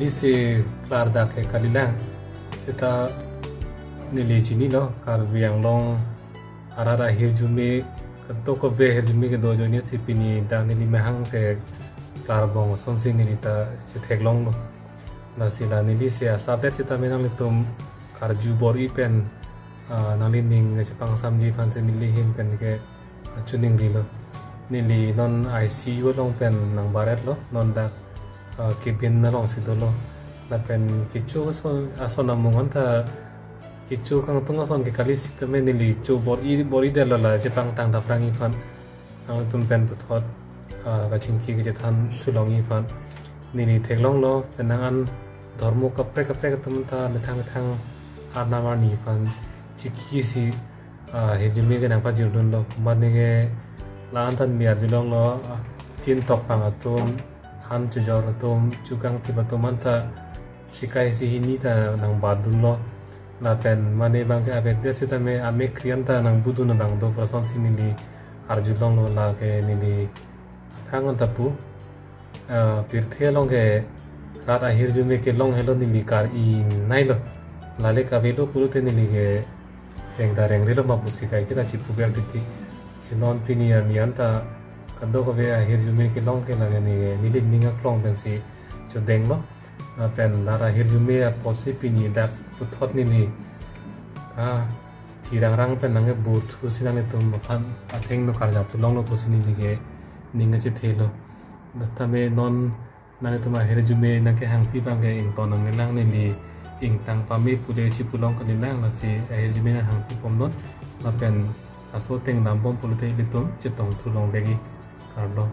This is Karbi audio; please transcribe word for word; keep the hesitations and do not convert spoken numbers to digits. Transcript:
Neli si klardak ke kalilang. Seta neli chinilo Karbi Anglong arat ahirjume, kadokave ahirjume kedo ajoine si pini dak neli mahang ke klarbom asonsi neli ta chetheklonglo. Lasi la neli si asap det seta me nanglitum karju bor-i pen, ah, nanglining chepangsamji aphan si neli ahin pen ke, ah, choningrilo. Neli non I C U along pen nangbaretlo, non dak, ah, cabin alongsi dolo. Lapen kecho ason, ason amung anta kecho kangtung ason ke kali sitame neli cho bor-i, bor-i detlo la chepangtang daprangji aphan. Nanglitum pen puthot, ah, kachingki kachethan thulongji aphan. Neli theklonglo, penang an dhormo kaprek kaprek atum ta methang methang arnam arni aphan chikisi, ah, ahirjume ke nangpajirdunlo. Komatne ke la-an ta neli arjulonglo, ah, tin tokpang atum, han chojor atum, chukangtip atum anta sikai isi hini ta nangbatdunlo. Lapen mane abang ke avet det sitame amek kri-an ta nangbudun abang do pu asonsi neli arjulonglo, lake neli thang anta pu, ah, pirthe along ke rat ahirjume kelong helo neli kar-i nailo. Lale kavelo pulote neli ke rengda rengrelo ma pusi kaike ta chipuver titi. Si non pini arni anta kadokave ahirjume kelong ke lake neli, neli ning aklong pensi chodenglo. Lapen rat ahirjume apotsi pini dak puthot neli, ah, thirangrang pen nangkebur thusi nanglitum aphan athengno karjap thulonglo pusi neli ke ning kachethelo. Sitame non nanglitum ahirjume nangkehangpi abang ke ington nangnelang, neli ingtang pame pule chipulong kalilang, lasi ahirjume nanghangpi bomnon. Lapen laso ateng dambom pulote ilitum chetong thulong vekji. Kardom.